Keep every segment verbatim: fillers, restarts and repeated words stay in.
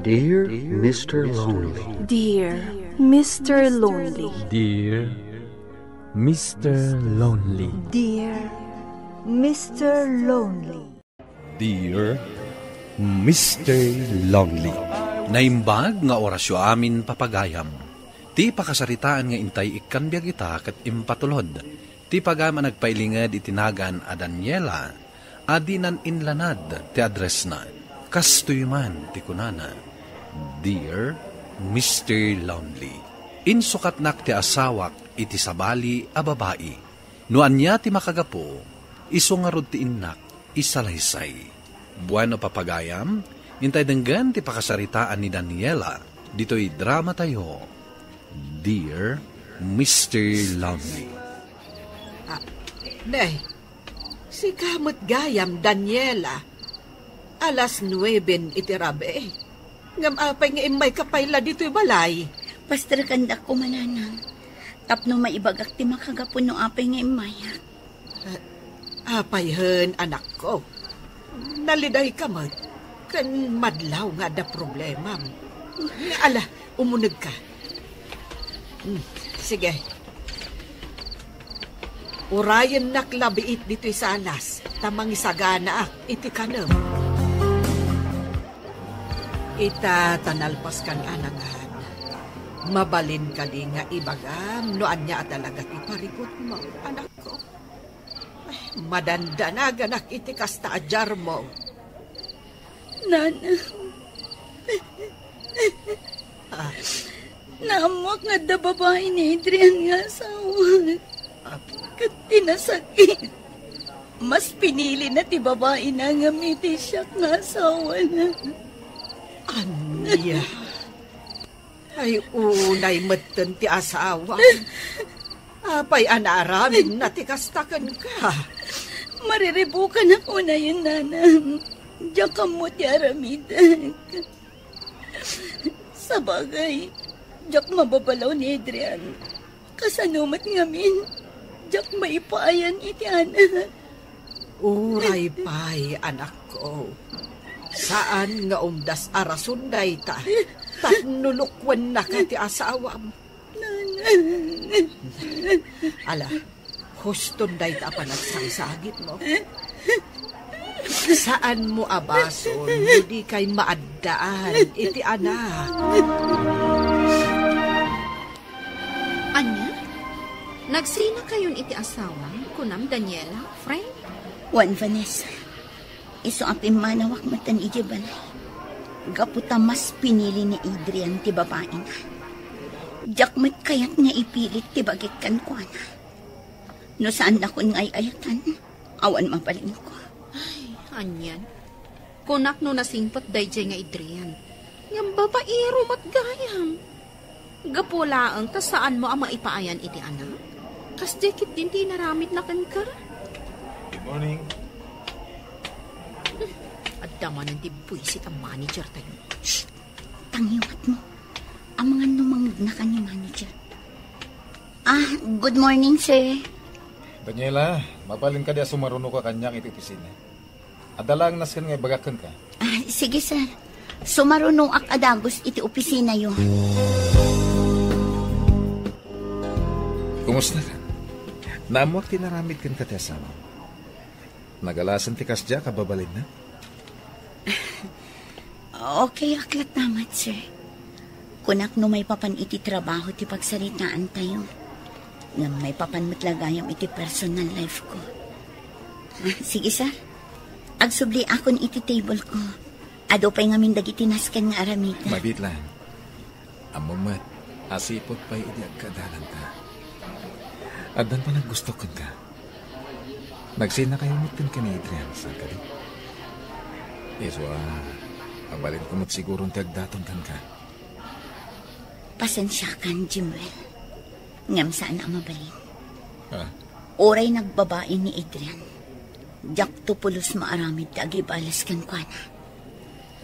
Dear Mister Lonely. Dear Mister Lonely. Dear Mister Lonely. Dear Mister Lonely. Dear Mister Lonely. Naimbag nga orasyo amin, papagayam. Ti pakasaritaan nga intay ikkan biag ita ket impatulod ti pagayam a nagpailinged iti nagan a Daniela a dinan inlanad ti addressna. Kastoy man ti kunana, "Dear Mister Lonely, insukatnak ti asawak iti sabali a babai. No ania ti makagapu, isu ngarud ti innak isalaysay." Bueno, papagayam, intay denggen ti pakasaritaan ni Daniela ditoy dramatayo, Dear Mister Lonely. Ah, ne, sika met gayam, Daniela. Alas nueben iti rabii. Ngem apay nga immayka pay la ditoy balay? Pasterkandak koma, nanang. Tapno maibagak ti makagapu no apay nga immayak. Eh, apay hen, anakko? Nalidayka met, ken madlaw nga adda problemam. Ala, umunegka. Hmm, sige. Urayennak la biit ditoy salas, ta mangisaganaak iti kanem. Ita ta nalpaskan a nangan, mabalin kadi nga ibagam no ania a talaga ti parikutmo, anakko? Ay, madandanaganak iti kasta a diarmo. Nanang. Ah. Naammoak nga adda babai ni Adrian nga asawa. Ah. Ket ti nasakit, mas pinilina ti babaina ngem iti siak nga asawana. Ania? Ay, unay metten ti asawa. Apay a naaramidna ti kasta kenka? Mariribukanak unayen, nanang. Diak ammo ti aramidek. Sabagay, diak mababalaw ni Adrian. Kasano met ngamin, diak maipaayan iti anak. Uray pay, anakko. Saan nga umdas a rason dayta tapno lukuennaka ti asawam. Ala, huston dayta a panagsangsagitmo. Saanmo a basol no dikay maaddaan iti anak. Ania? Nagsinakayon iti asawam, kunam, Daniela, friend? Wen, Vanessa. Isu a pimmanawak metten idiay balay. Gapu ta mas pinili ni Adrian ti babaina. Diak met kayat nga ipilit ti bagik kenkuana. No saannakon nga ay-ayatan, awan mabalinko. Ay, anian. Kunak no nasingpet daydiay nga Adrian. Ngem babaero met gayam. Gapu laeng ta saanmo a maipaayan iti anak? Kasdiay ketdin ti inaramidna kenka? Good morning. Adda manen ti buisit a manager tayo. Shh! Tangiwatmo. Amangan no mangngegna kan ni manager. Ah, good morning, sir. Daniela, mabalin kadi a sumarunoka kaniak iti opisina? Adda laeng nasken nga ibagak kenka. Ah, sige, sir. Sumarunoak a dagus iti opisinayo. Kumusta ka? Naammoak ti inaramid kenka ti asawam. Nagalasen ti kasdiak a babalinna? Okay, aklat naman, sir. Kunak no maipapan iti trabaho ti pagsaritaantayo. Ngem maipapan met la gayam iti personal life ko. Ah, sige, sir. Agsubliakon iti table ko. Adu pay ngamin dagiti nasken nga aramid. Mabiit lang. Ammom met, asipod pay idi agkaadalanta. Addan panaggusto kenka. Nagsinakayo met kenka ni Adrian, saan kadi? Isu a, mabalinko met siguron ti agdaton kenka. Pasensiakan, Jimuel. Ngem saan a mabalin. Ah. Uray nagbabai ni Adrian, diakto pulos maaramid ti agibales kenkuana.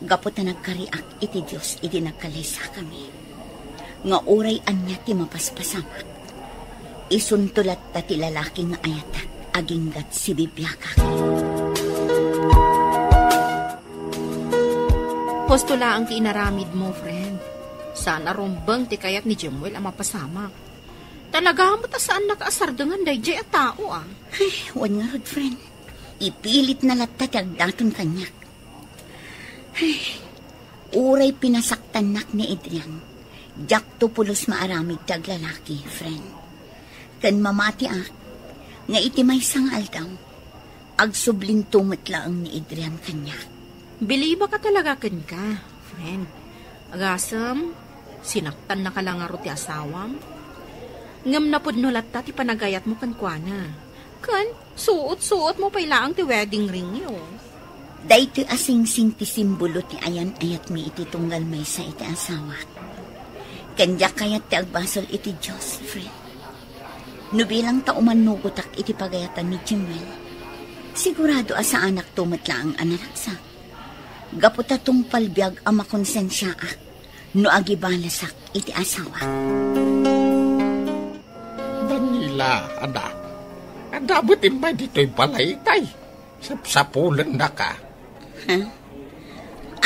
Gapu ta nagkariak iti Dios idi nagkalaysakami, nga uray ania ti mapaspasamak, isunto latta ti lalaki nga ayatek aginggat sibibiagak. Husto laeng ti inaramidmo, friend. Saan a rumbeng ti kayat ni Jemuel a mapasamak. Talaga met a saannak a sardengan daydiay a tao, a. Ay, wen ngarud, friend. Ipilitna latta ti agdaton kaniak. Ay, uray pinasaktannak ni Adrian, diakto pulos maaramid ti aglalaki, friend. Ken mamatiak nga iti maysa nga aldaw, agsublinto met laeng ni Adrian kaniak. Bilibak a talaga kenka, friend. Agasem, sinaktannaka la ngarud ti asawam. Ngem napudno latta ti panagayatmo kenkuana. Ken suot-suotmo pay laeng ti wedding ringyo. Daytoy a singsing ti simbolo ti ayan-ayatmi iti tunggal maysa iti asawak. Ken diak kayat ti agbasol iti Dios, friend. No bilang ta umannugotak iti pagayatan ni Jimwell, sigurado a saanakto met laeng a naragsak. Gapu ta tungpal biag a makonsensiaak no agibalesak iti asawak. Daniela, anak, adda met immay ditoy balay itay. Sapsapulennaka. Ha?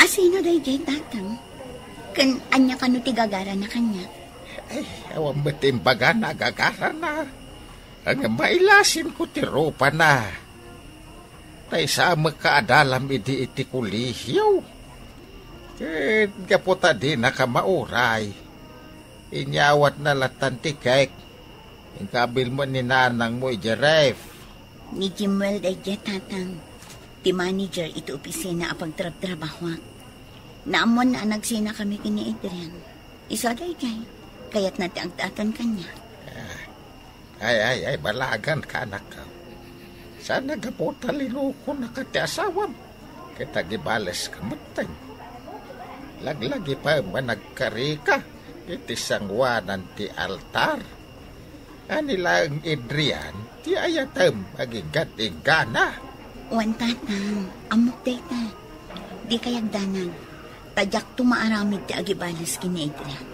Asino daydiay, Tatang? Ken ania kano ti gagarana kaniak? Ay, awan met ti imbagana a gagarana. Ngem mailasinko ti rupana. Ta isamekka a dalam idi iti kolehio. Ket gapu ta dinaka mauray, inyawatna lattan ti cake. Inkabil met ni nanangmo idiay ref. Ni Jimwell daydiay, Tatang, ti manager iti opisina a pagtrabtrabahoak. Naammoanna a nagsinakami ken ni Adrian. Isu a daydiay, kayatna ti agdaton kaniak. Ah, ay, ay, ay, balaganka, anakko. Saan a gapu ta linukonaka ti asawam, ket agibaleska metten. Laglagipem a nagkarika iti sangoanan ti altar. Ania laeng, Adrian, ti ayatem agingga-inggana? Wen, Tatang, ammok dayta. Dika agdanag, ta diakto maaramid ti agibales ken ni Adrian.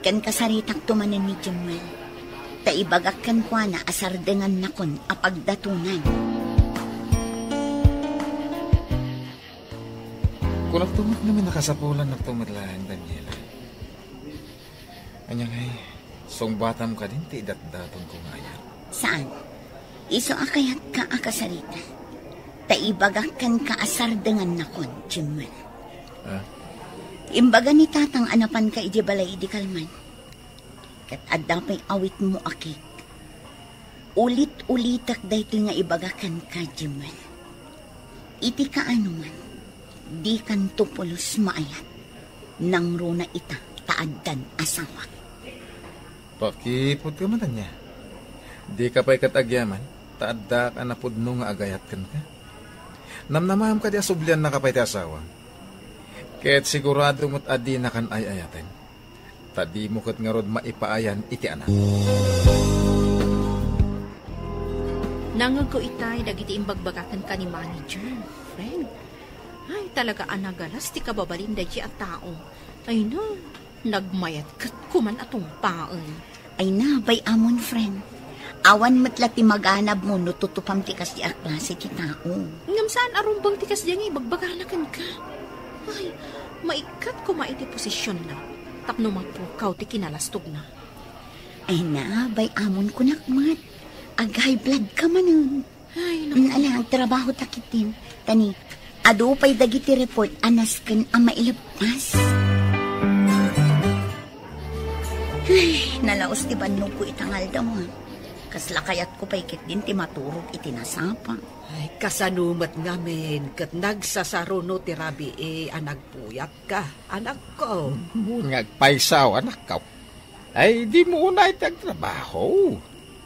Ken kasaritakto manen ni Jimwell, ta ibagak kenkuana a sardengannakon a pagdatonan. Kunakto met ngamin a kasapulannakto met laeng, Daniela. Ania ngay, sungbatam kadin ti idatdatonko nga ayat? Saan? Isu a kayatka a kasarita. Ta ibagak kenka a sardengannakon, Jimwell. Ah? Imbaga ni Tatang a napanka idiay balay idi kalman. Ket adda pay awitmo a cake. Ulit-ulitek daytoy nga ibaga kenka, Jimwell. Iti kaanoman, dikanto pulos maayat. Nangruna ita ta addan asawak. Pakiputka met ania. Dika pay ket agyaman, ta addaak a napudno nga agayat kenka. Namnamaam kadi a subliannaka pay ti asawam? Ket sigurado met a dinakan ay-ayaten. Ta dimo ket ngarud maipaayan iti anak. Nangngegko itay dagiti imbagbagak kenka ni manager, friend. Ay, talaga a nagalas ti kababalin daydiay a tao. Ay na, nagmayat ket kuman a tungpaen. Ay na, bay-amon, friend. Awan met la ti maganabmo no tutupam ti kasdi a klase ti tao. Ngem saan a rumbeng ti kasdi nga ibagbagana kenka. Ay, maikkat koma iti posisionna tapno mapukaw ti kinalastogna. Ay na, bay-amon, kunak met. Ag-high blood ka manen. Ay, naku. Mm, ala, agtrabaho ta ketdin. Ta ni, adu pay dagiti report a nasken a mailepas. Ay, nalaos ti bannogko ita nga aldaw, ha. Kasla kayatko pay ketdin ti maturog iti nasapa. Ay, kasano met ngamin ket nagsasaruno ti rabii a nagpuyatka, anakko? Wen nga agpayso, anakko. Ay, dimo unay ti agtrabaho.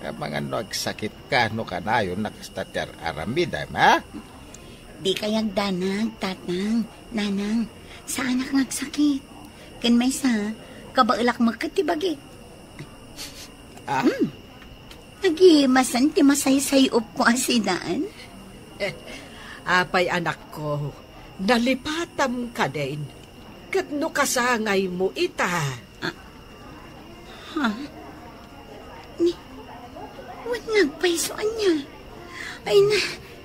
Amangan no agsakitka no kanayon a kasta ti ar-aramidem, ha? Dika agdanag, Tatang, Nanang. Saanak nga agsakit. Ken maysa, kabaelak met ket ti bagik. Ah? Hmm. Nagimasan ti masaysay-opko a sidan. Apay, anakko, nalipatam kadin. Ket no kasangaymo ita. Ah, ha? Ni, wen nga agpayso ania? Ay na,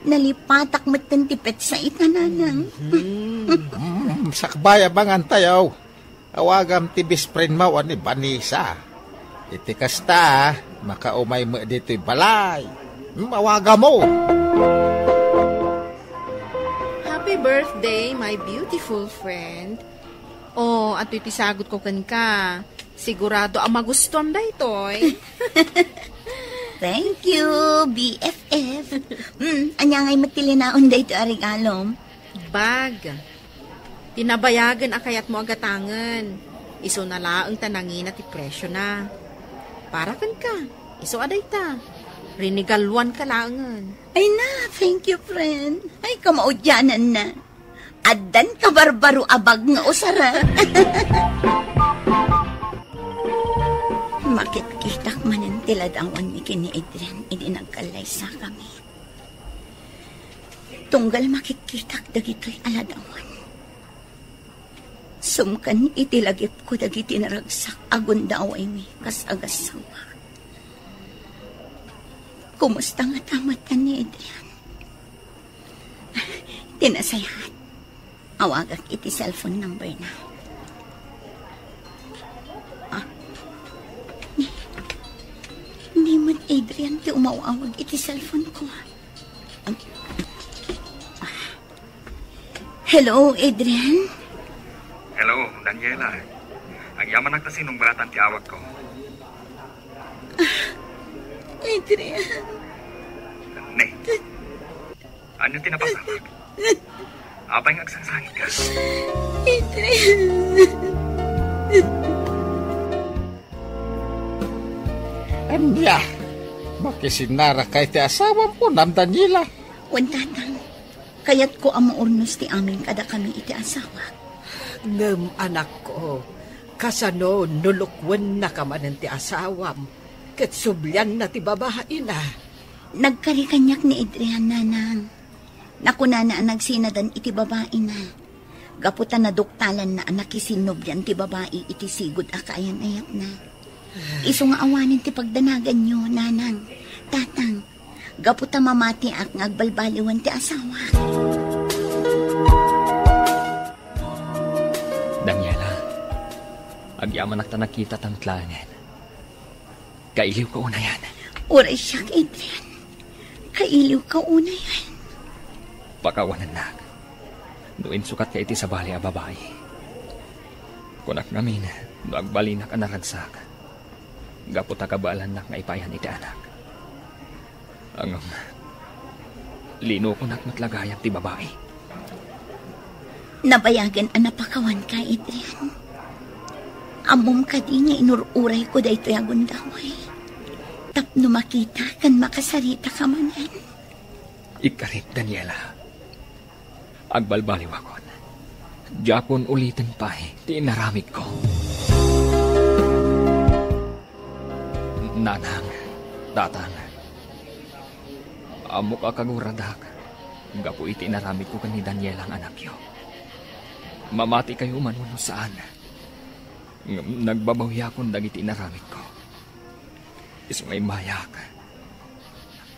nalipatak metten ti petsa ita, Nanang. Hmm. Sakbay a mangan tayo. Awagam ti best friend mo a ni Vanessa. Iti kasta, makaumay met ditoy balay. Hmm, awagam mo. Happy birthday, my beautiful friend. Oh, adtoy ti sagutko kenka. Sigurado a magustuam daytoy. Thank you, B F F. Mm, ania ngay met ti linaon daytoy a regalom? Bag. Ti nabayagen a kayatmo a gatangen. Isuna laeng ta nangina ti presiona. Para kenka, isu a dayta. Rinigaluanka laengen. Ay na, thank you, friend. Ay, kamaudiananna. Addan kabarbaro a bag nga usara. Makitkitak manen ti ladawanmi ken ni Adrian idi nagkallaysakami. Tunggal makitkitak dagitoy a ladawan, sumken iti lagipko dagiti naragsak a gundawaymi kas agassawa. Kumusta ngata met ni Adrian? Ti nasayaat, awagak iti cellphone number na. Ah, ni, ni met Adrian ti umaw-awag iti cellphone ko. Ah. Hello, Adrian? Hello, Daniela. Agyamanak ta sinungbalatan ti awagko. Ah, Adrian. Ne, ania ti napasamak? Apay nga agsangsangitka? Adrian. Ania? Makisinnaraka iti asawam, kunam, Daniela? Wen, Tatang. Kayatko a maurnos ti amin kadakami iti asawak. Ngem, anakko, kasano no lukuennaka manen ti asawam ket sublianna ti babaina? Nagkari kaniak ni Adrian, Nanang. Nakunana a nagsinadan iti babaina. Gapu ta naduktalanna a nakisinnublian ti babai iti sigud a kaayan-ayatna. Isu nga awanen ti pagdanaganyo, Nanang, Tatang. Gapu ta mamatiak nga agbalbaliwan ti asawak. Daniela, agyamanak ta nakitatam met laengen. Kailiwka unayen. Uray siak, Adrian. Kailiwka unayen. Pakawanennak no insukatka iti sabali a babai. Kunak ngamin no agbalinak a naragsak. Gapu ta kabaelannak nga ipayan iti anak. Ngem, linokonak met la gayam ti babai. Nabayagen a napakawanka, Adrian. Ammom kadi nga inur-urayko daytoy a gundaway tapno makita ken makasaritaka manen? Ikkarit, Daniela. Agbalbaliwakon. Diakon uliten pay ti inaramidko. Nanang, Tatang, ammok a kaguradak gapu iti inaramidko ken ni Daniela nga anakyo. Mamatikayo man wenno saan, ngem nagbabawiakon dagiti inaramidko. Isu nga immayak,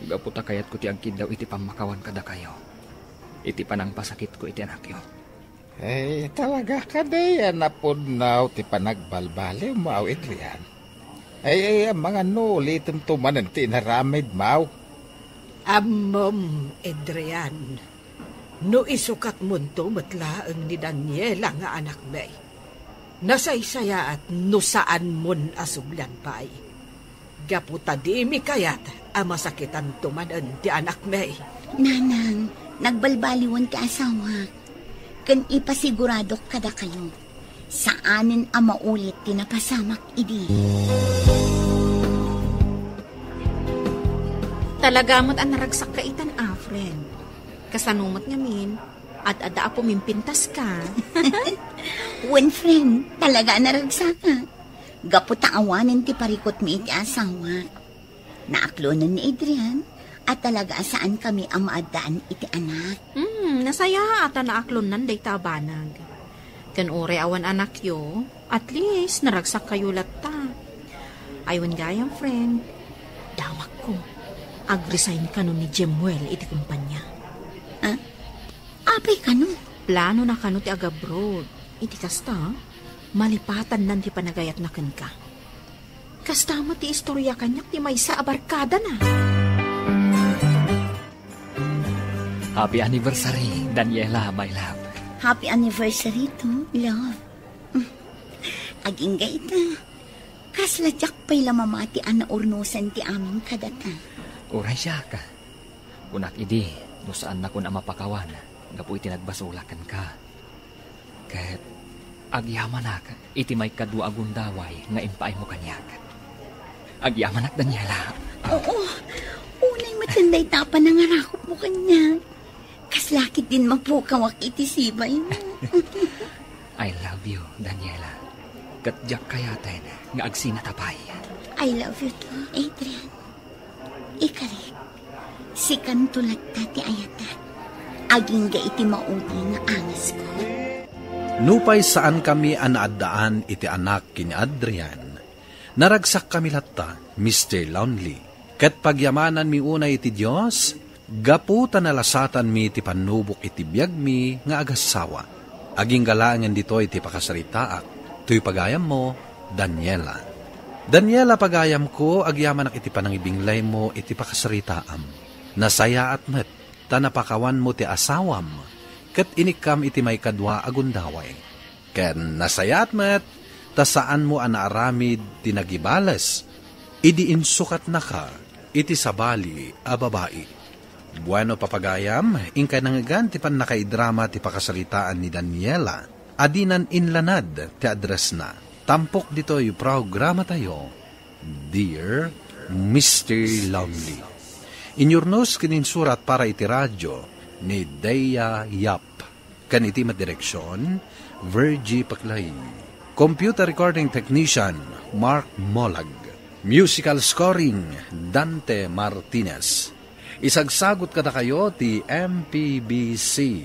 gapu ta kayatko ti agkiddaw iti pammakawan kadakayo iti panangpasakitko iti anakyo. Eh, talaga kadi a napudno ti panagbalbaliwmo, Adrian? Ay, ay, amangan no ulitemto manen ti inaramidmo. Ammom, Adrian, no isukatmonto met laeng ni Daniela nga anakmi, nasaysayaat no saanmon a sublian pay. Gapu ta dimi kayat a masakitanto manen ti anakmi. Nanang, nagbalbaliwen ti asawak, ken ipasiguradok kadakayo, saanen a maulit ti napasamak idi. Talaga met a naragsakka itan, a, friend. Kasano met ngamin, ad-adda a pumimpintaska? Wen, friend, talaga a naragsakak. Gapu ta awanen ti parikutmi iti asawak. Naaklonen ni Adrian a talaga a saankami a maaddaan iti anak. Hmm, nasayaat a naaklonan dayta a banag. Ken uray awan anakyo, at least naragsakkayo latta. Ay, wen gayam, friend, damakko, agresign kano ni Jemuel iti kumpanya. Ah? Apay kano? Planona kano ti agabroad. Iti kasta, malipatannan ti panagayatna kenka. Kasta met ti istoria kaniak ti maysa a barkadana. Happy anniversary, Daniela, my love. Happy anniversary too, love. Agingga ita, kasla diak pay la mamati a naurnosan ti amin kadata. Uray siak. Kunak idi, no saannakon a mapakawan gapu iti nagbasolak kenka. Ket agyamanak iti maikadua a gundaway nga impaaymo kaniak. Agyamanak, Daniela. Oo, unay met dayta a panangarakupmo kaniak. Kasla ketdin mapukawak iti sibaymo. I love you, Daniela. Ket diak kayaten nga agsinata pay. I love you too, Adrian. Ikari, sikanto latta ti ayatek, agingga iti maudi nga angesko. Nupay saankami a naaddaan iti anak ken ni Adrian, naragsakkami latta, Mister Lonely, ket pagyamananmi unay iti Dios gapu ta nalasatanmi ti pannubok iti biagmi nga agassawa. Agingga laengen ditoy ti pakasaritaak, toy pagayammo, Daniela. Daniela, pagayamko, agyamanak iti panangibinglaymo iti pakasaritaam. Nasayaat met ta napakawanmo ti asawam, ket inikkam iti maikadua a gundaway. Ken nasayaat met ta saanmo a naaramid ti nagibales idi insukatnaka iti sabali a babai. Bueno, papagayam, inkay nangngegan ti pannakaidrama ti pakasaritaan ni Daniela a dinan inlanad ti addressna. Tampok ditoy programatayo, Dear Mister Lonely. Inyurnos ken insurat para iti radio ni Dea Yap ken iti met direksion, Virgie Paclay. Computer recording technician, Mark Molag. Musical scoring, Dante Martinez. Isagsagot kadakayo ti M P B C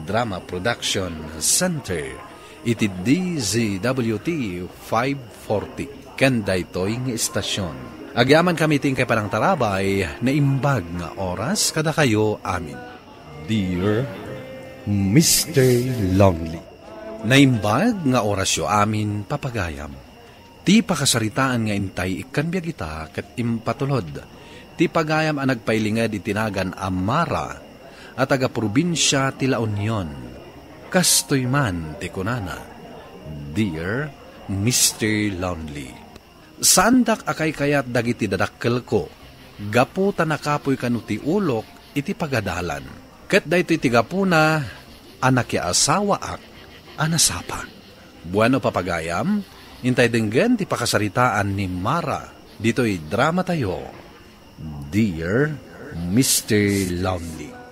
Drama Production Center iti D Z W T five forty ken daytoy nga istasyon. Agyamankami iti inkay panangtarabay, naimbag nga oras kadakayo amin. Dear Mister Lonely. Naimbag nga orasyo amin, papagayam. Ti pakasaritaan nga intay ikkan biag ita ket impatulod ti pagayam a nagpailinged iti nagan a Mara a taga-probinsia ti La Union. Kastoy man ti kunana, Dear Mister Lonely. Saandak a kaykayat dagiti dadakkelko, gapu ta nakapuy kano ti ulok iti pagadalan. Ket daytoy ti gapuna a nakiasawaak a nasapa. Bueno, papagayam, intay denggen ti pakasaritaan ni Mara ditoy dramatayo, Dear Mister Lonely.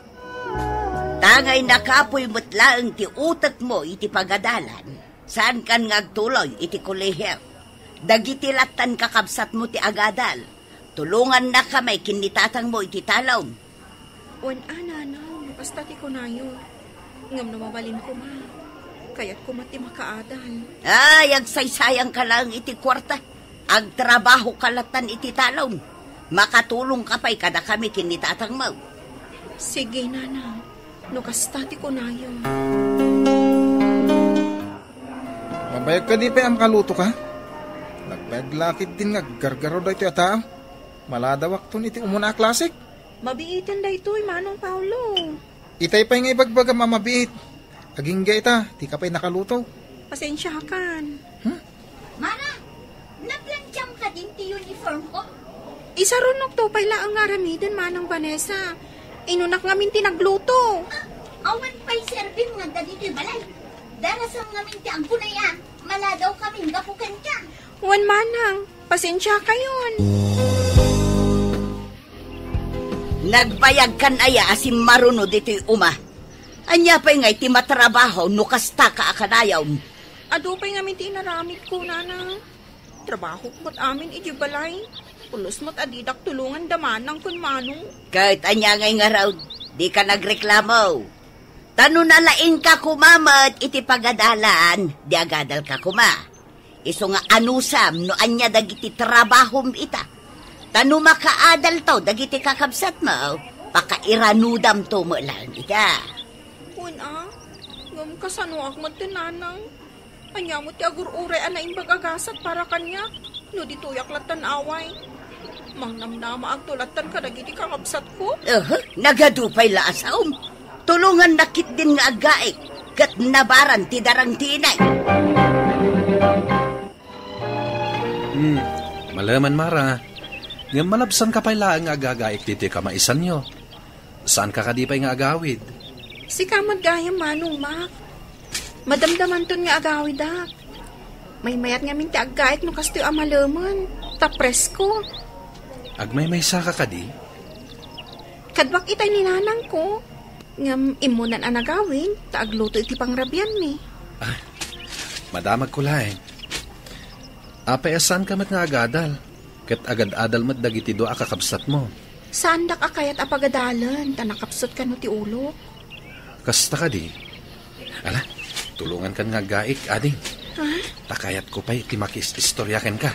Tangay nakapuy met laeng ti utekmo iti pagadalan. Saankan nga agtuloy iti kolehio. Dagiti lattan kakabsatmo ti agadal. Tulongannaka met ken ni tatangmo iti talon. Wen a, nanang, no kasta ti kunayo. Ngem no mabalin koma, kayat koma ti makaadal. Ay, agsaysayangka laeng iti kuarta. Agtrabahoka lattan iti talon. Makatulongka pay kadakami ken ni tatangmo. Sige, nanang. No kasta ti kunayo. Mabayag kadi pay a makalutoka? Nagbayag la ketdin nga aggargaraw daytoy a tao. Maladawakton iti umuna a klasek. Mabiiten daytoy, Manong Paulo. Itay pay nga ibagbagam a mabiit. Agingga ita, dika pay nakaluto. Pasensiakan. Hmm? Mara, naplantiam kadin ti uniform ko? Isarunokto pay laeng nga aramiden, Manang Vanessa. Inunak ngamin ti nagluto. Ah, awan pay serbim nga dagiti balay. Darasam ngamin ti agkunay a maladawkamin gapu kenka. Wen, Manang, pasensiakayon. Nagbayagkan aya a simmaruno ditoy uma? Ania pay ngay ti matrabaho no kastaka a kanayon? Adu pay ngamin ti inaramidko, Nana. Trabahok met amin idiay balay. Pulos met a didak tulongan da Manang ken Manong. Ket ania ngay ngarud, dika nagreklamo. Ta no nalaingka koma met iti pagadalan, di agadalka koma. Isu nga anusam no ania dagiti trabahom ita. Ta no makaadalto dagiti kakabsatmo, pakairanudamto met laeng ita. Wen a, Ngem kasanoak met ti nanang? Ania met ti agur-uray a naimbag a gasat para kaniak no ditoyak lattan away? Mangnamnamaakto lattan kadagiti kakabsatko. Aha, nagadu pay la a saom. Tulongannak ketdin nga aggaik, ket nabaran ti darang ti inay. Hmm, maleman, Mara. Ngem malabsanka pay laeng nga agagaik ditoy kamaisanyo. Saanka kadi pay nga agawid? Sika met gayam, Manong Mac. Madamdamanton nga agawidak. Maymayat ngamin ti aggaik no kastoy a malemen, ta presko. Agmaymaysaka kadi? Kaduak itay ni nanangko. Ngem immunan a nagawid, ta agluto iti pangrabianmi. Ah, madamagko laeng. Apay a saanka met nga agadal, ket agad-adal met dagiti dua a kakabsatmo? Saandak a kayat a pagadalen, ta nakapsut kano ti ulok. Kasta kadi? Ala, tulongankan nga aggaik, ading. Ha? Ta kayatko pay ti makis-istorya kenka.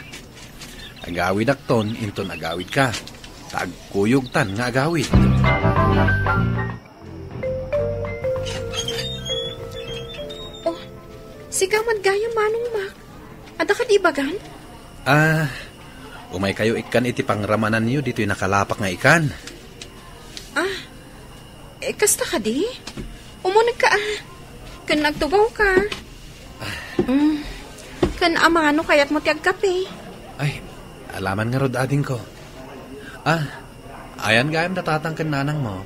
Agawidakton inton agawidka, ta agkuyogtan nga agawid. Oh, sika met gayam, Manong Mac. Adda kadi ibagam? Ah, umaykayo ikkan iti pangramananyo ditoy nakalapak nga ikan. Ah, eh, kasta kadi? Umunegka, ah. Ken agtugawka. Ah. Mm. Ken amano kayatmo ti agkape? Ay, alaman ngarud, adingko. Ah, ayan gayam da tatang ken nanangmo?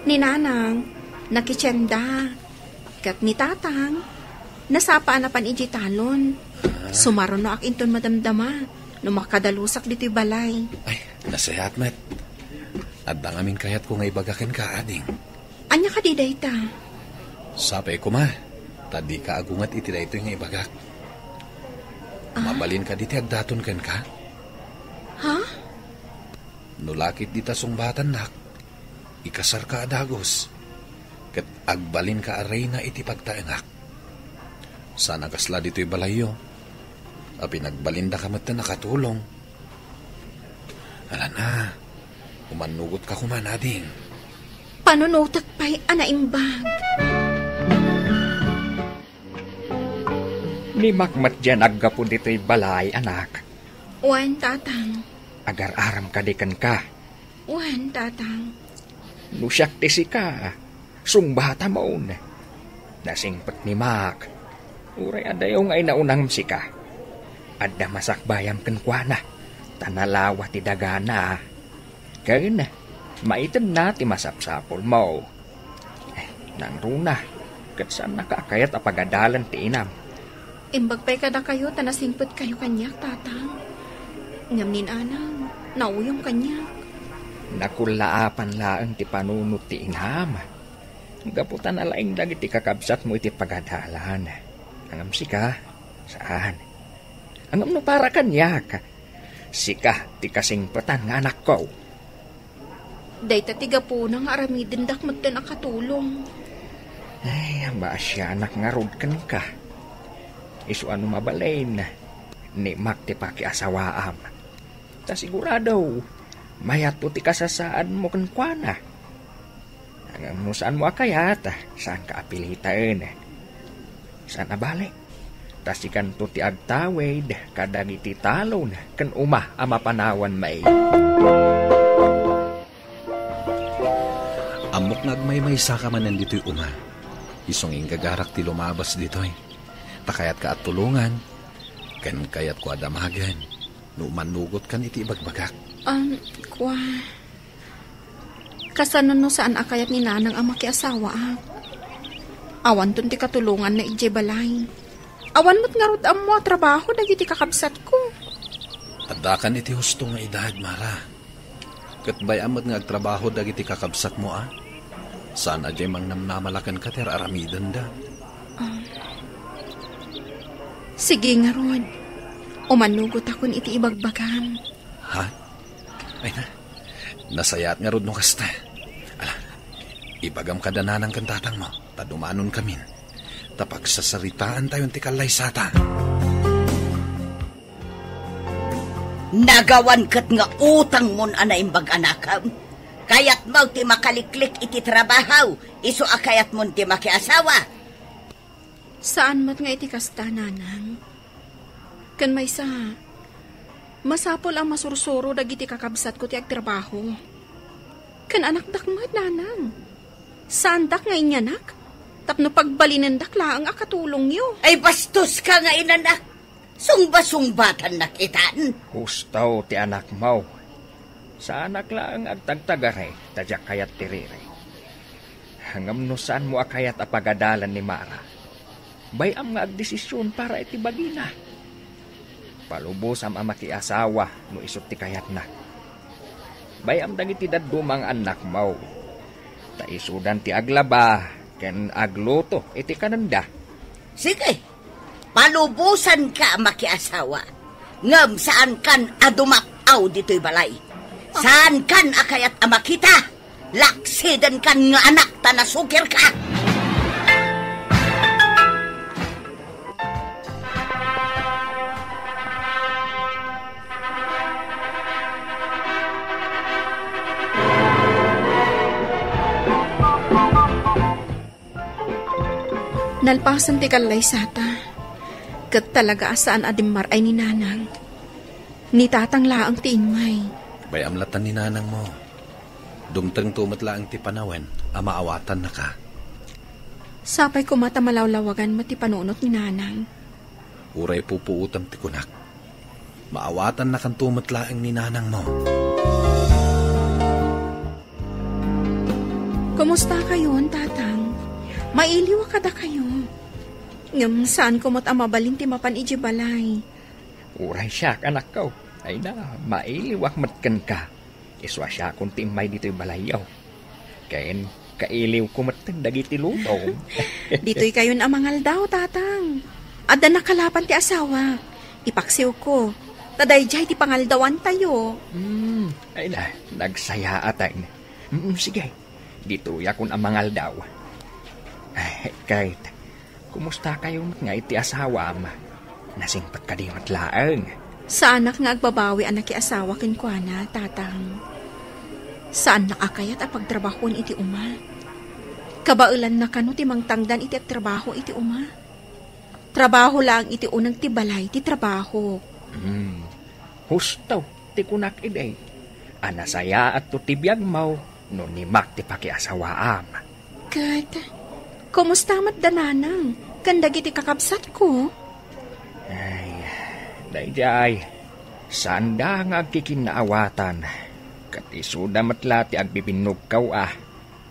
Ni nanang, nakitienda. Ket ni tatang, nasapa a napan idiay talon. Ah. Sumarunoak inton madamdama no makadalusak ditoy balay. Ay, nasayaat met. Adda ngamin kayatko nga ibaga kenka, ading. Ania kadi dayta? Sapay koma, ta dika agunget iti daytoy nga ibagak. Ah? Mabalin kadi ti agdaton kenka? Ha? No lakit dita sungbatannak, ikasarka a dagus, ket agbalinka a reyna iti pagtaengak. Saan a kasla ditoy balayyo, a pinagbalinnaka metten a katulong. Alana, umannugotka koma, ading. Panunotek pay a naimbag. Ni Mac met diay naggapu ditoy balay, anak. Wen, tatang. Agar-aram kadi kenka? Wen, tatang. No siak ti sika, sungbatamon. Nasingpet ni Mac. Uray adayo nga inauna ngem sika. Adda masakbayam kenkuana, ta nalawa ti dagana. Ken maitedna ti masapsapulmo. Eh, nangruna, ket saannaka a kayat a pagadalen ti inam. Imbag pay kadakayo ta nasingpetkayo kaniak, tatang. Ngem ni nanang, nauyong kaniak. Nakullaapan laeng ti panunot ti inam. Gapu ta nalaing dagiti kakabsatmo iti pagadalan. Ngem sika, saan. Ngem no para kaniak, sika ti kasingpetan nga anakko. Dayta ti gapuna nga aramidendak metten a katulong. Ay, maasianak ngarud kenka. Isu a no mabalin, ni Mac ti pakiasawaam. Ta sigurado, mayatto ti kasasaadmo kenkuana. Ngem no saanmo a kayat, saanka a piliten. Saan a bale, ta sikanto ti agtawid kadagiti talon ken uma a mapanawan maid. Ammok nga agmaymaysaka manen ditoy uma. Isu nga inggagarak ti lumabas ditoy. Ta kayatka a tulongan, ken kayatko a damagen no umannugotkan iti ibagbagak. Um, kua, kasano no saan a kayat ni nanang a makiasawaak? Awanton ti katulonganna idiay balay. Awan met ngarud ammo a trabaho dagiti kakabsatko. Addakan iti husto nga idad, Mara. Ket bay-am met nga agtrabaho dagiti kakabsatmo a. Saan a diay mangnamnama la kenka ti ar-aramidenda. Ah. Sige ngarud. Umannugotakon iti ibagbagam. Ha? Ay na, nasayaat ngarud no kasta. Ala, ibagam kada nanang ken tatangmo, ta dumanonkamin. Ta pagsasaritaantayon ti kallaysata. Nagawan ket nga utangmon a naimbag, anakem. Kayatmo ti makaliklik iti trabaho, isu a kayatmon ti makiasawa. Saan met nga iti kasta, nanang. Ken maysa, masapul a masursuro dagiti kakabsatko ti agtrabaho. Ken anakdak met, nanang. Saandak nga inyanak, tapno pagbalinendak laeng a katulongyo. Ay, bastoska nga inanak! Sungba-sungbatannak itan. Husto ti anakmo. Saanak laeng agtagtagari, ta diak kayat ti riri. Ngem no saanmo a kayat a pagadalan ni Mara, bay-am nga agdesisyon para iti bagina. Palubosam a makiasawa no isu ti kayatna. Bay-am dagiti dadduma nga annakmo. Ta isudan ti aglaba ken agluto iti kanenda. Sige, palubosanka a makiasawa. Ngem saankan a dumat-aw ditoy balay. Saankan a kayat a makita. Laksidenkan nga anak ta nasukirka. Nalpasen ti kallaysata, ket talaga a saan a dimmaray ni Nanang. Ni Tatang laeng ti immay. Bay-am latta ni Nanangmo. Dumtengto met laeng ti panawen a maawatannaka. Sapay koma ta malawlawagan met ti panunot ni Nanang. Uray pupuotem ti kunak. Maawatannakanto met laeng ni Nanangmo. Kumusta kayon, Tatang? Mailiw a kadakayo. Ngem saanko met a mabalin ti mapan idiay balay. Uray siak, anakko. Ay na, mailiwak met kenka. Isu a siakon ti immay ditoy balayyo. Ken kailiwko metten dagiti lutom. Ditoy kayon a mangaldaw, Tatang. Adda nakalapan ti asawak. Ipaksiwko. Ta daydiay ti pangaldawantayo. Hmm, ay na, nagsayaatan. Mm, sige. Ditoyakon a mangaldaw. Ay, ket, kumusta kayo met nga iti asawam? Nasingpet kadi met laeng? Saanak nga agbabawi a nakiasawa kenkuana, Tatang. Saannak a kayat a pagtrabahoen iti uma. Kabaelanna kano ti mangtangdan iti agtrabaho iti uma. Trabaho laeng iti uneg ti balay ti trabaho. Hmm. Husto ti kunak idi. A nasayaatto ti biagmo no nimak ti pakiasawaam. Ket, kumusta met da Nanang ken dagiti kakabsatko? Ay, daydiay, saanda nga agkikinnaawatan. Ket isuda met la ti agbibinnugkaw a.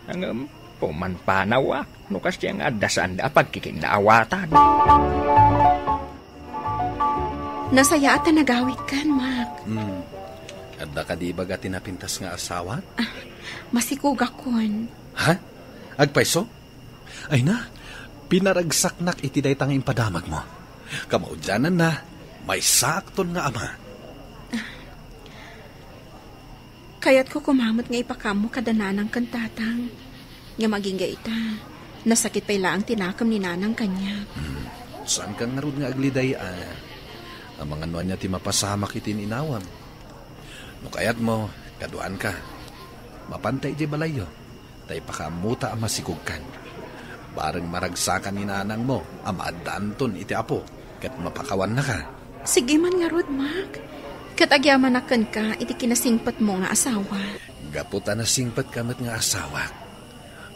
Ngem, pumanpanawak no kasdiay nga adda saanda a pagkikinnaawatan. Nasayaat a nagawidkan, Mak. Hmm. Adda kadi ibaga ti napintas nga asawak? Ah, masikogakon. Ha? Agpayso? Ay na, pinaragsaknak iti dayta nga impadamagmo. Kamaudiananna, maysaakton nga ama. Kayatko koma met nga ipakaammo kada Nanang ken Tatang. Ngem agingga ita, nasakit pay laeng ti nakem ni Nanang kaniak. Hmm, saanka ngarud nga agliday a, amangan no ania ti mapasamak iti inawam. No kayatmo, kaduaanka. Mapanta idiay balayyo. Ta ipakaammota a masikogkan. Bareng maragsakan ni nanangmo a maaddaanton iti Apo ket mapakawannaka. Sige man ngarud, Mak. Ket agyamanak kenka iti kinasingpetmo nga asawa. Gapu ta nasingpetka met nga asawak.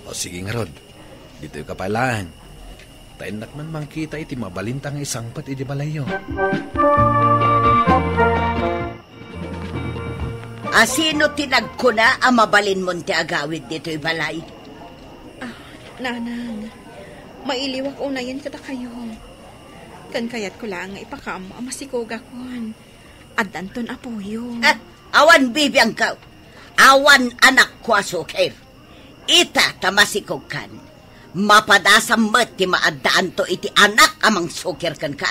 O sige ngarud, ditoyka pay laeng. Ta innak man mangkita iti mabalinta nga isangpet iti balayyo. A sino ti nagkuna a mabalinmon ti agawid ditoy balay? Ah, Nanang, mailiwak unayen kadakayo. Ken kayatko laeng nga ipakaammo a masikogakon. Addanton apoyo. Ah, awan bibiangko. Awan anakko a sukir. Ita ta masikogkan. Mapadasam met ti maaddaanto iti anak a mangsukir kenka.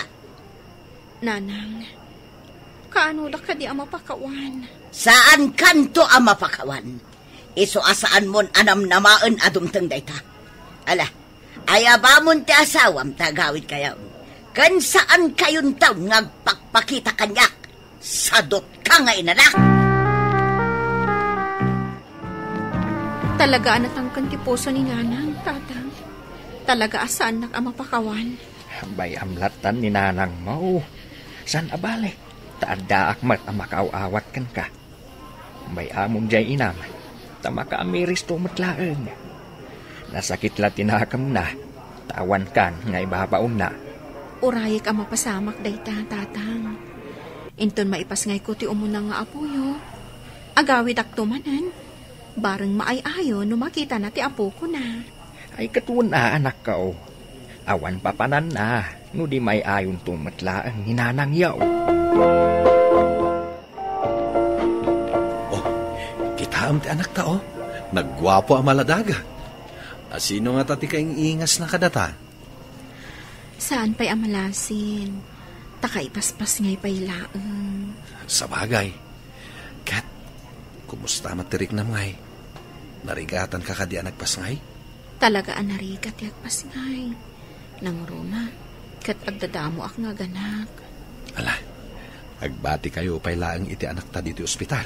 Nanang, kaanodak kadi a mapakawan? Saankanto a mapakawan. Isu a saanmon a namnamaen a dumteng dayta. Ala, ayabamon ti asawam ta agawidkayo. Ken saankayonton nga agpakpakita kaniak. Sadutka nga inanak! Talaga a natangken ti puso ni Nanang, Tatang. Talaga a saannak a mapakawan. Bay-am lattan ni nanangmo. Saan a bale, ta addaak met a makaaw-awat kenka. Bay-amon jay inam, ta makaamiristo met laeng. Nasakit la ti nakemna, ta awankan nga ibabaonna. Urayek a mapasamak dayta, Tatang. Inton maipasngayko ti umuna nga apoyo, agawidakto manen. Bareng maay-ayo no makitana ti apokona. Ay, ket wen a, anakko. Awan papananna, no di maay-ayonto met laeng ni nanangyo. Oh, kitaem ti anakta, oh. Nagguapo a maladaga. Asino ngata ti kaing-ingasna kadata? Saan pay a malasin, ta kaipaspasngay pay laeng. Sabagay. Ket, kumusta met ti riknam ngay? Narigatanka kadi a nagpasngay? Talaga a narigat ti agpasngay. Nangruna, ket agdadamoak nga aganak. Ala, agbatikayo pay laeng iti anakta ditoy ospital.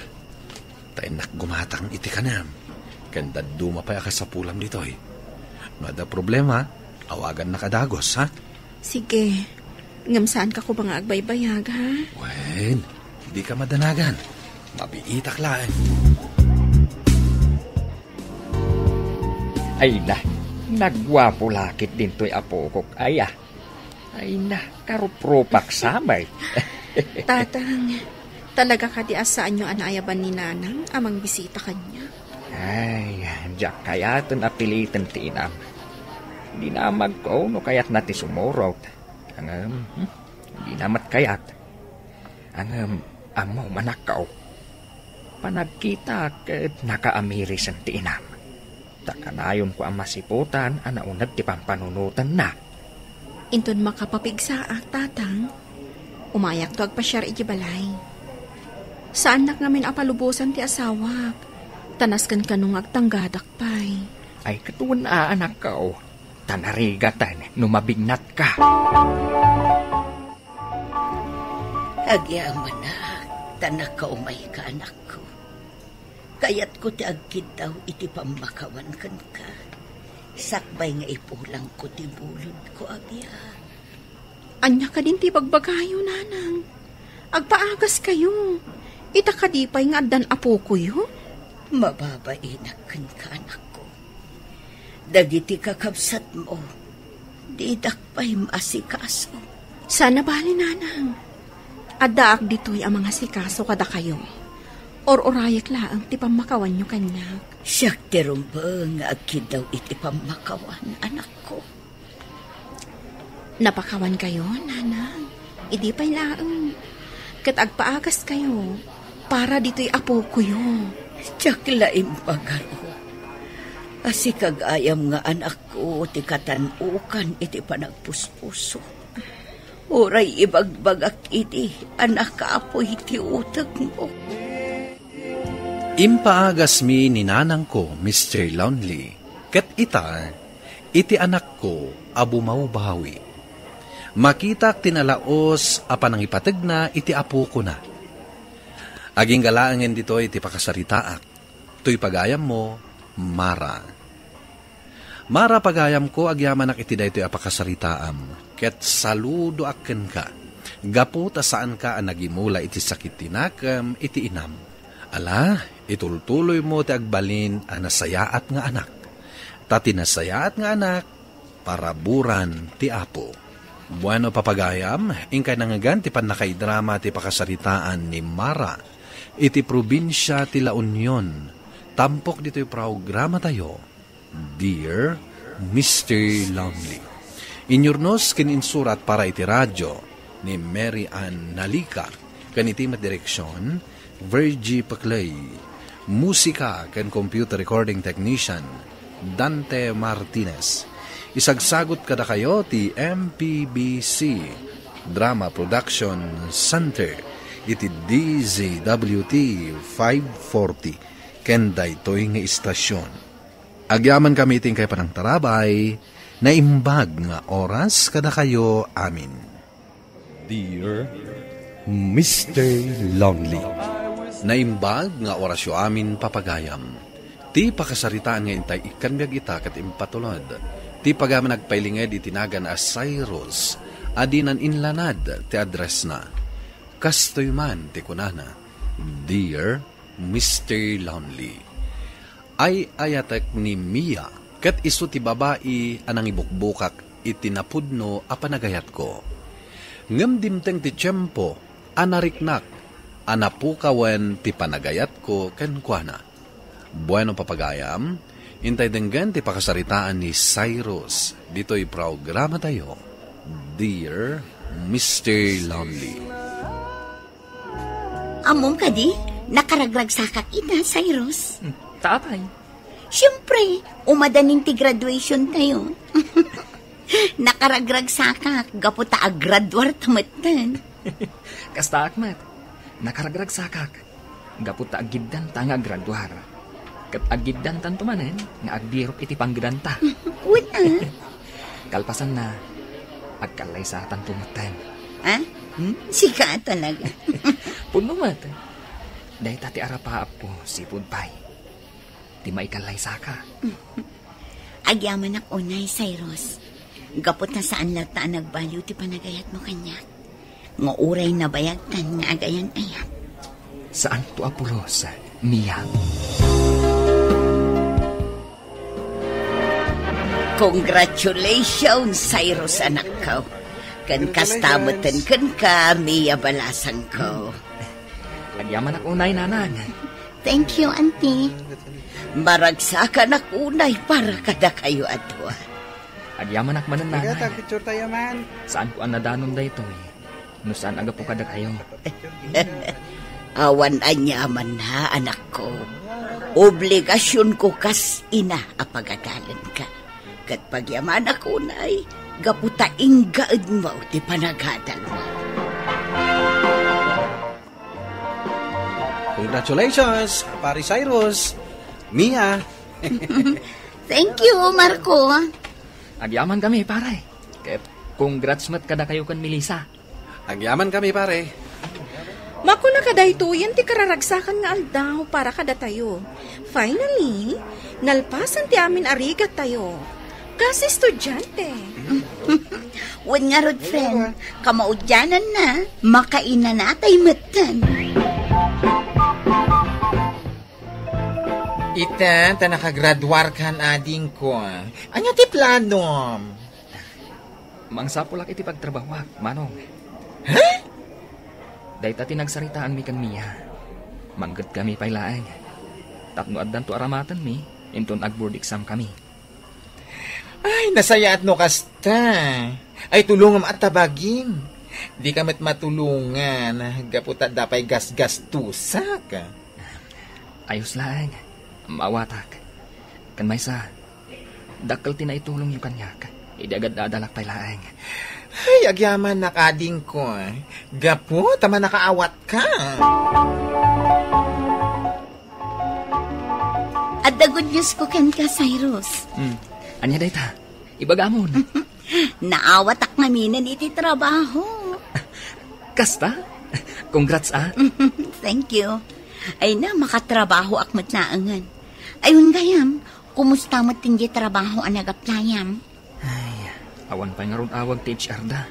Ta innak gumatang iti kanem, ken dadduma pay a kasapulam ditoy. No adda problema, awagannak a dagus, ha? Sige. Ngem saanka koma nga agbaybayag, ha? Wen, dika madanagan. Mabiitak laeng. Ay na, nagguapo la ketdin toy apokok, aya. Ay na, karuprupak sa met. Tatang, talaga kadi a saanyo a naayaban ni Nanang a mangbisita kaniak? Ay, diak kayaten a piliten ti inam. Dinamagko no kayatna ti sumurot. Ngem, hmm, dina met kayat. Ngem, ammom, anakko. Panagkitak ket nakaamirisan ti inam. Ta kanayonko a masiputan a nauneg ti pampanunotenna. Inton makapapigsaak, Tatang, umayakto agpasiar iti balay. Saannak ngamin a palubosan ti asawak, ta nasken kano nga agtanggadak pay. Ay, ket wen a, anakko, ta narigaten no mabignatka. Agyamanak, ta nakaumayka, anakko. Kayatko ti agkiddaw iti pammakawan kenka. Sakbay nga ipulangko ti bulodko a biag. Ania kadin ti ibagbagayo, Nanang? Agpaagaskayo. Ita kadi pay nga addan apokoyo? Mababainak kenka, anakko. Dagiti kakabsatmo, didak pay maasikaso. Saan a bale, Nanang. Addaak ditoy a mangasikaso kadakayo. Ur-urayek laeng ti pammakawanyo kaniak. Siak ti rumbeng nga agkiddaw iti pammakawan, anakko. Napakawankayo, Nanang. Idi pay laeng. Ket agpaagaskayo para ditoy apokoyo. Diak la impagaro a sika gayam nga anakko ti katan-okan iti panagpuspuso. Uray ibagbagak idi a nakapuy ti utegmo. Impaagasmi ni nanangko, Mister Lonely, ket ita, iti anakko a bumawbawi. Makitak ti nalaos a panangipategna iti apokona. Agingga laengen ditoy ti pakasaritaak. Toy pagayammo, Mara. Mara, pagayamko, agyamanak iti daytoy a pakasaritaam, ket saludoak kenka. Gapu ta saanka a nagimula iti sakit ti nakem iti inam. Ala, itultuloymo ti agbalin a nasayaat nga anak. Ta ti nasayaat nga anak, paraburan ti Apo. Bueno, papagayam, inkay nangngegan ti pannakaidrama ti pakasaritaan ni Mara iti probinsia ti La Union, tampok ditoy programatayo, Dear Mister Lonely. Inyurnos ken insurat para iti radio ni Mary Ann Nalica, ken iti met direksion, Virgie Paclay. Musika ken computer recording technician, Dante Martinez. Isagsagut kadakayo ti M P B C Drama Production Center iti D Z W T five forty ken daytoy nga istasion. Agyamankami iti inkay panangtarabay, naimbag nga oras kadakayo amin. Dear Mister Lonely. Naimbag nga orasyo amin, papagayam. Ti pakasaritaan nga intay ikkan biag ita ket impatulod. Ti pagayam nagpailinged iti nagan a Cyrus a dinan inlanad ti addressna. Kastoy man ti kunana, "Dear Mister Lonely, ay-ayatek ni Mia ket isu ti babai a nangibukbukak iti napudno a panagayatko. Ngem dimteng ti tiempo a nariknak a napukawen ti panagayatko kenkuana." Bueno, papagayam, intay denggen ti pakasaritaan ni Cyrus ditoy programatayo, Dear Mister Lonely. Ammom kadi, nakaragragsakak ita, Cyrus. Hmm, ta apay? Siyempre, umadanin ti graduation tayo. Nakaragragsakak, gapu ta aggraduar ta metten. Kastaak met, nakaragragsakak, gapu ta aggiddanta nga aggraduar. Ket aggiddantanto manen nga agbirok iti panggedanta. Wen a. Kalpasanna, agkallaysatanto metten. Ha? Hmm? Sika talaga. Pudno met. Dayta ti arapaapko, sipud pay. Ti maikallaysaka. Agyamanak unay, Cyrus. Gapu ta saan latta a nagbaliw ti panagayatmo kaniak. Nga uray nabayagtan nga agayan-ayat. Saanto a pulos, Mia. Congratulations, Cyrus, anakko. Ken kasta metten kenka, Mia, balasangko. Agyamanak unay, nanang. Thank you, auntie. Maragsakanak unay para kadakayo a dua. Agyamanak manen, nanang. Picture tayo man. Saanko a nadanon daytoy no saan a gapu kadakayo. Awan aniamanna, anakko. Obligasionko kas ina a pagadalenka. Ket pagyamanak unay, gapu ta inggaedmo ti panagadalmo. Congratulations, Pare Cyrus. Mia. Thank you, Marco. Agyaman kami, pare. Ket congrats met kadakayo ken Melissa. Agyaman kami, pare. Makuna kadaytoyen ti kararagsakan nga aldaw para kadatayo. Finally, nalpasan ti amin a rigattayo. Kas estudiante. Wen ngarud, friend, kamaudiananna, makainanatay metten. Ita, ta nakagraduarkan, adingko. Ania ti planom? Mangsapulak iti pagtrabahoak, Manong. Ha? Dayta ti nagsaritaanmi ken Mia. Manggetkami pay laeng. Tapno addanto aramatenmi, inton ag-board exam kami. Ay, nasayaat no kasta. Ay, tulongem a tabagim. Dika met matulongan, gapu ta adda pay gasgastusak. Ayos laeng. Maawatak. Ken maysa, dakkel ti naitulongyo kaniak idi agadadalak pay laeng. Ay, agyamanak, adingko. Gapu ta mannakaawatka. Adda good news ko kenka, Cyrus. Hmm. Ania dayta? Ibagamon. Naawatak ngaminen iti trabaho. Kasta? Congrats, ah. Thank you. Ay na, makatrabahoak met laengen. Ay, wen gayam, kumusta met ti trabaho a nag-applyam? Ay, awan pay ngarud awag ti H R da.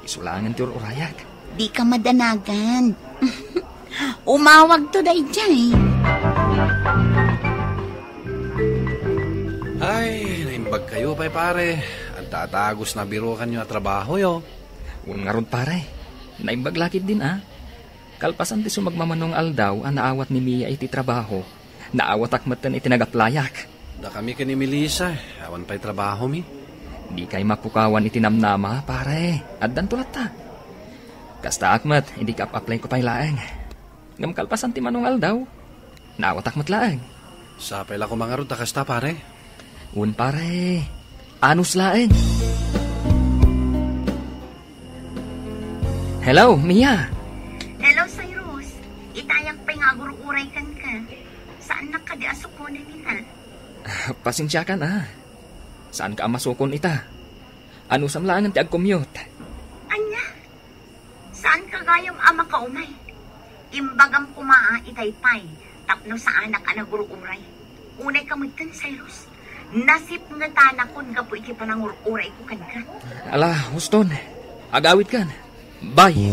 Isu laengen ti ur-urayak. Dika madanagan. Umawagto daydiay. Ay, naimbagkayo pay, pare. Adda a tagus nabirukanyo a trabahoyo. Wen ngarud, pare. Naimbag la ketdin, ah. Kalpasan ti sumagmamano nga aldaw a naawat ni Mia iti trabaho, naawatak metten iti nag-applyak. Dakami ken ni Melissa, awan pay trabahomi. Dikay mapukawan iti namnama, pare. Addanto latta. Kastaak met, idi kaap-applyko pay laeng. Ngem kalpasan ti mano nga aldaw, naawatak met laeng. Sapay la koma ngarud ta kasta, pare. Wen, pare. Anus laeng. Hello, Mia. Hello, Cyrus. Itayak pay nga agur-uray kenka. Saannak kadi a sukonen ita? Pasensiakan, ah. Saanka a masukon ita. Anusam laengen ti ag-commute. Ania? Saanka gayam a makaumay? Imbagam koma a itay pay tapno saanak a nagur-uray. Unayka metten, Cyrus. Nasipngetanakon gapu iti panangur-urayko kenka. Ala, huston. Agawidkan. Bye.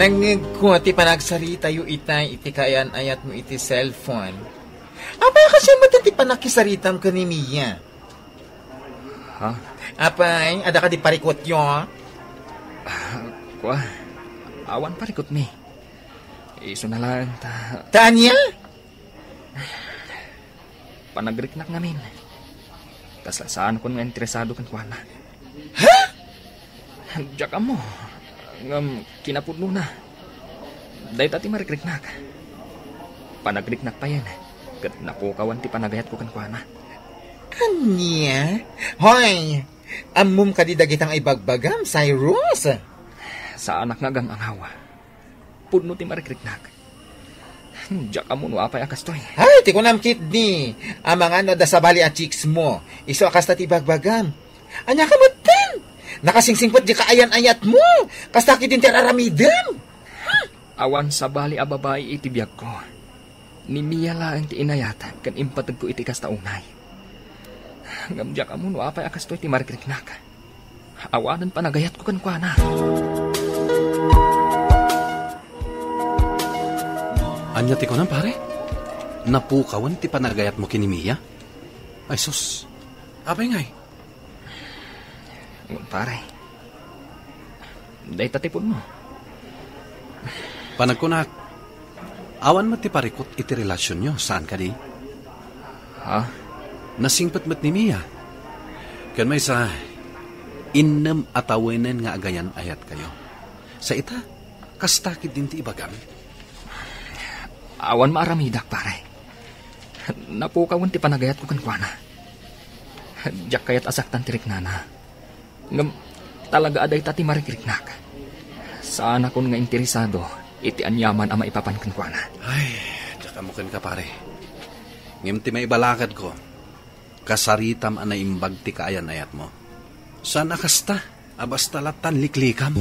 Nangngegko ti panagsaritayo itay iti kaayan-ayatmo iti cellphone. Apay a kasdiay met ti panakisaritam ken ni Mia? Ha? Apay, adda kadi parikutyo? Ah, kua, awan parikutmi. Isu na laeng ta... Ta ania? Panagriknak ngamin. Kasla saankon nga interesado kenkuana. Ha? Diak ammo. Ngem kinapudnona. Dayta ti marikriknak. Panagriknak payen, ket napukawan ti panagayatko kenkuana. Ania? Hoy! Ammom kadi dagita nga ibagbagam, Cyrus? Saanak nga agang-angaw. Pudno ti marikriknak. Diak ammo no apay a kastoy. Ay, ti kunam ketdi. Amangan no adda sabali a chicks mo. Isu a kasta ti ibagbagam. Ania ka metten? Nakasingsingpet di kaayan-ayat mo. Kasta ketdin ti ar-aramidem. Awan sabali a babai iti biagko. Ni Mia laeng ti inayat ken impategko iti kasta unay. Ngem diak ammo no apay a kastoy ti marikriknak. Awanen panagayatko kenkuana. Ania ti kunam, pare? Napukawen ti panagayatmo ken ni Mia? Ay sus, apay ngay? Pare, dayta ti pudno. Panagkunak, awan met ti parikut iti relasionyo, saan kadi? Ha? Nasingpet met ni Mia. Ken maysa, innem a tawenen nga agayan-ayatkayo. Sa ita, kasta ketdin ti ibagam? Awan maaramidak, pare. Napukawen ti panagayatko kenkuana. Diak kayat a saktan ti riknana. Ngem talaga a dayta ti marikriknak. Saanakon nga interesado iti aniaman a maipapan kenkuana. Ay, diak ammo kenka, pare. Ngem ti maibalakadko, kasaritam a naimbag ti kaayan-ayatmo. Saan a kasta a basta lattan liklikam.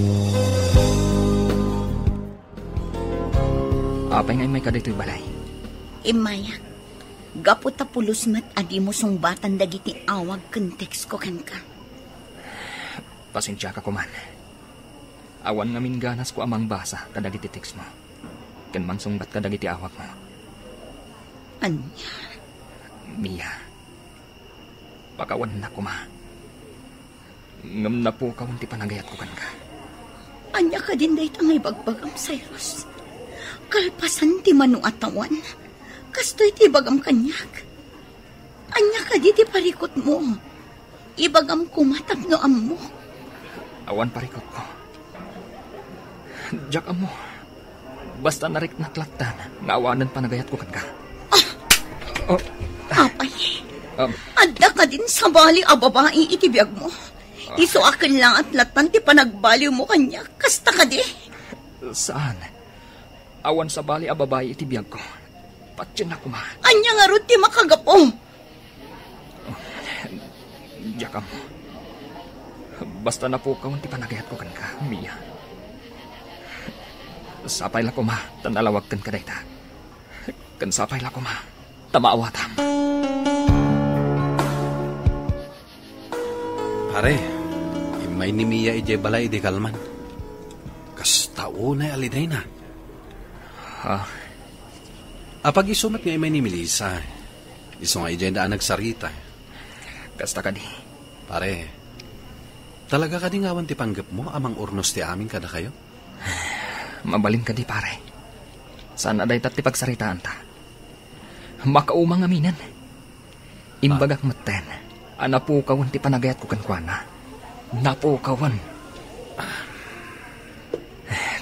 Apay nga immayka ditoy balay? Immayak. Gapu ta pulos met a dimo sungbatan dagiti awag ken textko kenka. Pasensiaka koman. Awan ngamin ganasko a mangbasa kadagiti textmo ken mangsungbat kadagiti awagmo. Ania? Mia, pakawannak koma. Ngem napukawen ti panagayatko kenka. Ania kadin dayta nga ibagbagam, Cyrus? Kalpasan ti mano a tawan, kastoy ti ibagam kaniak. Ania kadi ti parikutmo? Ibagam koma tapno ammok. Awan parikutko. Diak ammo. Basta nariknak lattan nga awanen panagayatko kenka. Ah! Oh. Apay, Um. Adda kadin sabali a babai iti biagmo? Ah. Isu a kellaat lattan ti panagbaliwmo kaniak. Kasta kadi? Saan. Awan sabali a babai iti biagko. Patiennak koma. Ania ngarud ti makagapu? Diak ammo. Basta napukawen ti panagayatko kenka, Mia. Sapay la koma ta nalawag kenka dayta. Ken sapay la koma ta maawatam. Pare, immay ni Mia idiay balay idi kalman. Kasta unay a lidayna. Ha? Apag-isu met nga immay ni Melissa. Isu nga idiay da a nagsarita. Kasta kadi. Pare, talaga kadi nga awan ti panggepmo a mang-urnos ti amin kadakayo? Mabalin kadi, pare. Saan a dayta ti pagsaritaanta. Makauma ngaminen. Imbagak metten a napukawen ti panagayatko kenkuana. Napukawen.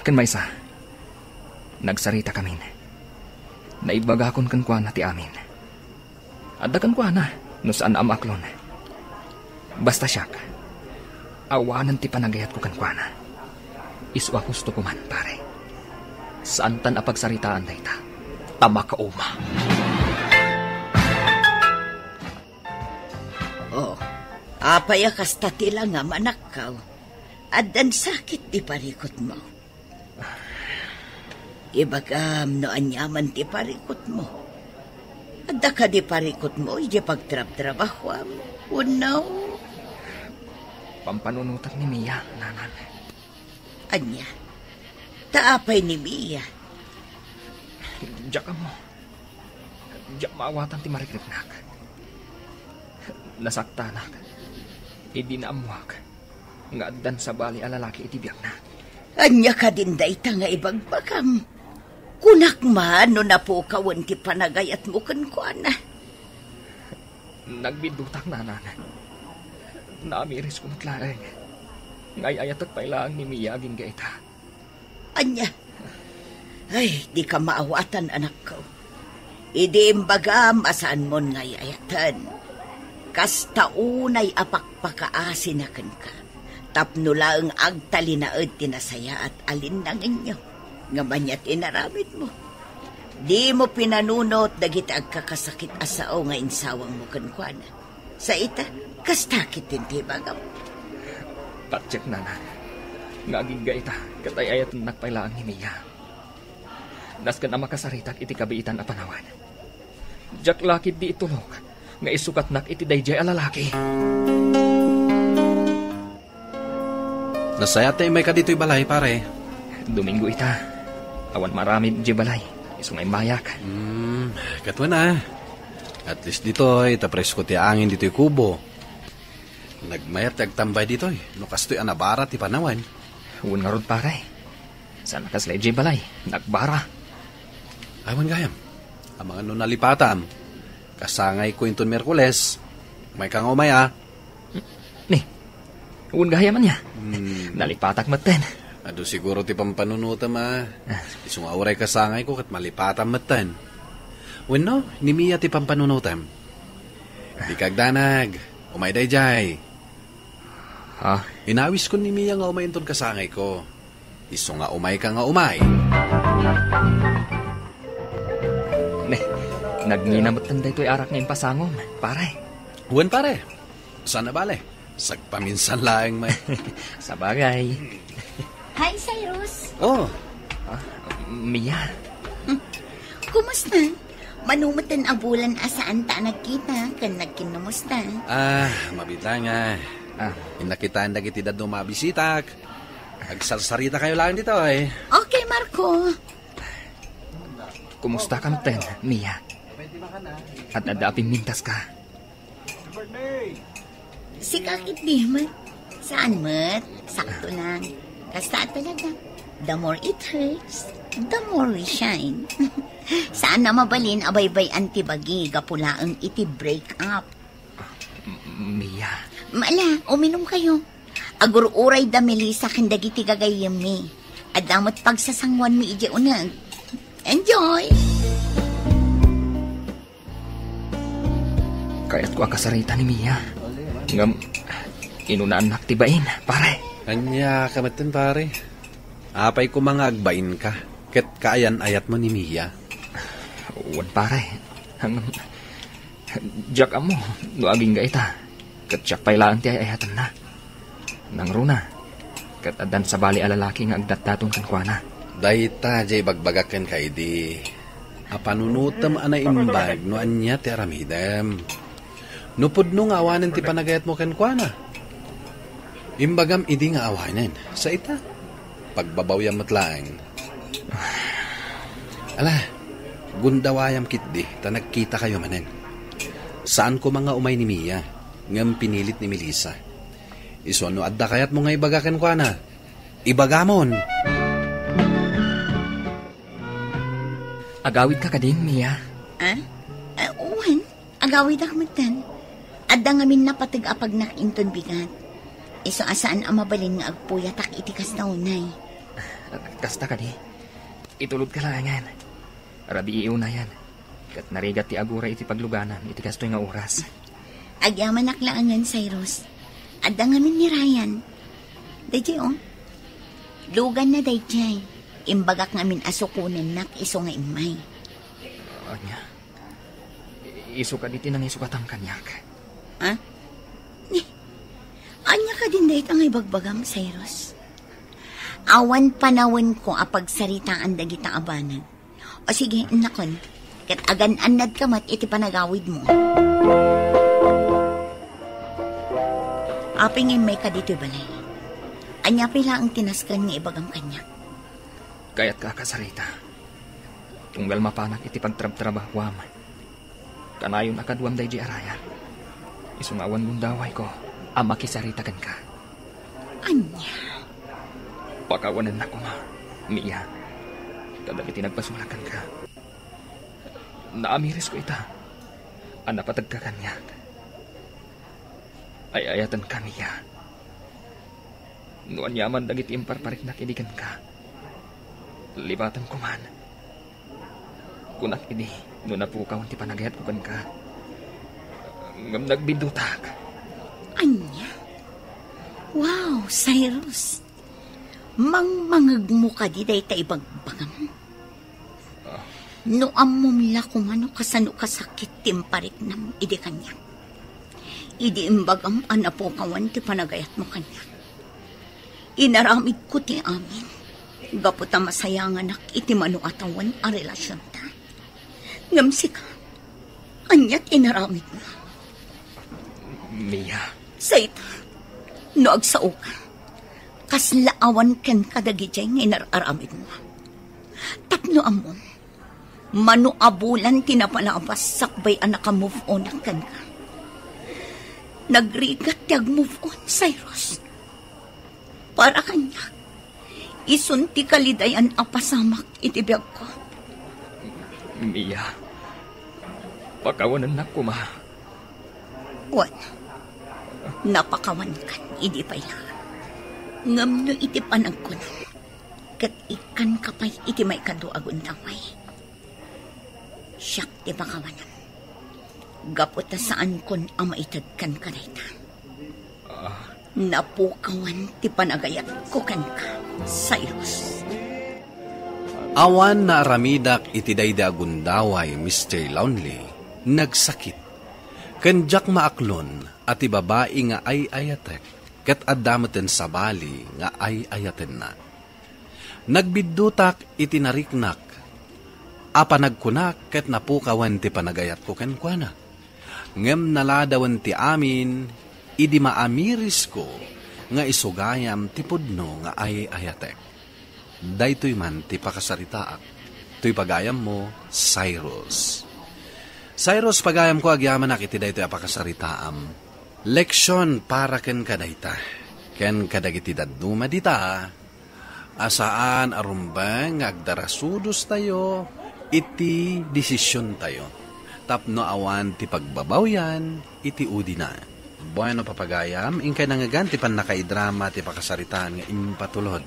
Ken maysa, nagsaritakamin. Naibagakon kenkuana ti amin. Adda kenkuana no saan a maaklon. Basta siak, awanen ti panagayatko kenkuana. Isu a husto koman, pare. Saantan a pagsaritaan dayta. Ta makauma. Oh, apay a kasta ti langam, anakko? Addan sakit ti parikutmo? Ibagam no aniaman ti parikutmo. Adda kadi parikutmo idiay pagtrabtrabahoam? Wenno? Pampanunotek ni Mia, nanang. Ania? Ta apay ni Mia? Diak ammo. Diak maawatan ti marikriknak. Nasaktanak. Idi naammoak nga addan sabali a lalaki iti biagna. Ania kadin dayta nga ibagbagam? Kunak man no napukawen ti panagayatmo kenkuana. Nagbiddutak, nanang. Naamirisko met laeng nga ay-ayatek pay laeng ni Mia agingga ita. Ania? Ay, dika maawatan, anakko. Idi imbagam a saanmon nga ay-ayaten, kasta unay a pakpakaasina kenka, tapno laeng agtalinaed ti nasayaat a linnangenyo, ngem ania ti inaramidmo? Dimo pinanunot dagiti agkakasakit a sao nga insawangmo kenkuana. Sa ita, kasta ketdin ti ibagam. Patiek, nanang, nga agingga ita ket ay-ayatennak pay laeng ni Mia. Nasken a makasaritak iti kabiitan a panawen. Diak la ketdi itulok nga isukatnak iti daydiay a lalaki. Nasayaat ti immayka ditoy balay, pare. Domingo ita. Awan maaramid idiay balay. Isu nga immayak. Hmm, ket wen a. At least ditoy, ta presko ti angin ditoy kubo. Nagmayat ti agtambay ditoy, no kastoy a nabara ti panawen. Wen ngarud, pare. Saan a kasla idiay balay. Nagbara. Ay, wen gayam. Amangan no nalipatam. Kasangayko inton Miyerkules. Umayka nga umay, a. Ni, wen gayam ania. Hmm. Nalipatak metten. Adu siguro ti pampanunotem, a. Ah. Isu nga uray kasangayko ket malipatam metten. Wenno, ni Mia ti pampanunotem. Dika agdanag. Umay daydiay. Ha? Inawiskon ni Mia nga umay inton kasangayko. Isu nga umayka nga umay. Ne, nagngina metten daytoy arak nga impasangom, pare. Wen, pare. Saan a bale? Sagpaminsan laeng met. Sabagay. Hi, Cyrus. Oh. Ah, Mia. Hmm. Kumusta? Mano metten a bulan a saanta a nagkita ken nagkinkumusta. Ah, mabiit laeng a. Ah. Inna kitaen dagiti dadduma a bisitak. Agsarsarita kayo laeng ditoy. Okay, Marco. Kumusta ka metten, Mia? At adda a pimmintaska. Sika ketdi met. Saan met? Sakto lang. Kasta talaga. The more it hurts, the more we shine. Saan a mabalin a baybay-an ti bagi gapu laeng iti break up. M-, Mia. Ala, uminom kayo. Agur-uray da Melissa ken dagiti gagayyemmi. Adda met pagsasanguanmi idiay uneg. Enjoy! Kayatko a kasarita ni Mia. Ngem, inunaannak ti bain, pare. Ania ka metten, pare? Apay koma nga agbainka ket kaayan-ayatmo ni Mia? Wen, pare. Ngem, diak ammo no agingga ita, ket siak pay laeng ti ay-ayatenna. Nangruna, ket addan sabali a lalaki nga agdatdaton kenkuana. Dayta diay ibagbagak kenka idi a panunotem a naimbag no ania ti aramidem. No pudno nga awanen ti panagayatmo kenkuana, imbagam idi nga awanen. Sa ita, pagbabawiam met laeng. Ala, gundawayam ketdi ta nagkitakayo manen. Saan koma nga umay ni Mia, ngem pinilit ni Melissa. Isu no adda kayatmo nga ibaga kenkuana, ibagamon. Agawidka kadin, Mia? Ah? Ah, wen, agawidak metten. Adda ngamin napateg a pagnak inton bigat. Isu a saan a mabalin nga agpuyatak iti kasta unay. Kasta kadi? Itulodka laengen. Rabii unayen. Ket narigat ti aguray iti pagluganan iti kastoy nga oras. Agyamanak laengen, Cyrus. Adda ngamin ni Ryan. Daydiay, o. Luganna daydiay. Imbagak ngamin a sukonennak isu nga immay. Ania? Isu kadi ti nangisukatam kaniak? Ha? Ni, ania kadin dayta nga ibagbagam, Cyrus? Awan panawenko a pagsaritaan dagita a banag. O sige, innakon. Ket agan-annadka met iti panagawidmo. Apay nga immayka ditoy balay? Ania pay laeng ti nasken nga ibagam kaniak? Kayatka a kasarita. Tunggal mapanak iti pagtrabtrabahuam, kanayon a kaduam daydi a raya. Isu nga awan gundawayko a makisarita kenka. Ania? Pakawanennak koma, Mia, kadagiti nagpasulak kenka. Naamirisko ita a napateg ka kaniak. Ay-ayatenka, Mia. No aniaman dagiti imparpariknak idi kenka, libatenko man. Kunak idi no napukawan ti panagayatko kenka. Ngem nagbiddutak. Ania? Wow, Cyrus! Mangmangegmo kadi dayta ibagbagam? No ammom la koma no kasano kasakit ti impariknam idi kaniak. Idi imbagam a napukawan ti panagayatmo kaniak. Inaramidko ti amin gapu ta masayanganak iti mano a tawen a relasionta. Ngem sika, ania ti inaramidmo? Mia. Sayta, no agsaoka, kasla awan kenka dagidiay nga inar-aramidmo. Tapno ammom, mano a bulan ti napalabas sakbay a naka-move on kenka. Nagrigat ti ag-move on, Cyrus. Para kaniak, isun ti kalidayan a pasamak iti biagko. Mia, pakawanennak koma. Wen, napakawankan idi pay la. Ngem no iti panagkunam, ket ikkanka pay iti maikadua a gundaway, siak ti pakawanam. Gapu ta saankon a maited kenka dayta. Ah. Napukawan ti panagayatko kenka, Cyrus. Awan naaramidak iti daydi a gundaway, Mister Lonely. Nagsakit. Ken diak maaklon a ti babai nga ay-ayatek ket adda meten sabali nga ay-ayatenna. Nagbiddutak iti nariknak a panagkunak ket napukawan ti panagayatko kenkuana. Ngem naladawen ti amin idi maamirisko nga isu gayam ti pudno nga ay-ayatek. Daytoy man ti pakasaritaak. Toy pagayammo, Cyrus. Cyrus, pagayamko, agyamanak iti daytoy a pakasaritaam. Leksion para kenka dayta, ken kadagiti dadduma dita a saan a rumbeng nga agdarasudostayo iti desisiontayo tapno awan ti pagbabawian iti udina. Bueno, papagayam, inkay nangngegan ti pannakaidrama ti pakasaritaan nga impatulod.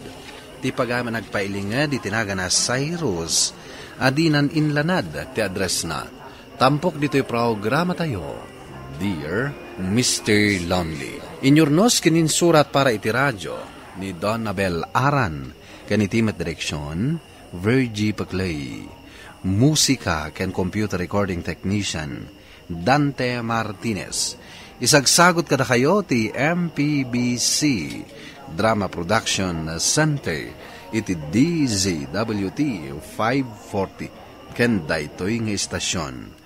Ti pagayam a nagpailinged iti nagana Cyrus a dinan inlanad ti addressna. Tampok ditoy programatayo, Dear Mister Lonely. Inyurnos ken insurat para iti radio ni Donabel Aran, ken iti met direksion, Virgie Peclay. Musika ken computer recording technician, Dante Martinez. Isagsagut kadakayo ti M P B C Drama Production Center iti D Z W T five forty ken daytoy nga istasion.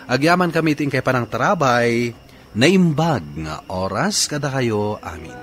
Agyamankami iti inkay panangtarabay, naimbag nga oras kadakayo amin.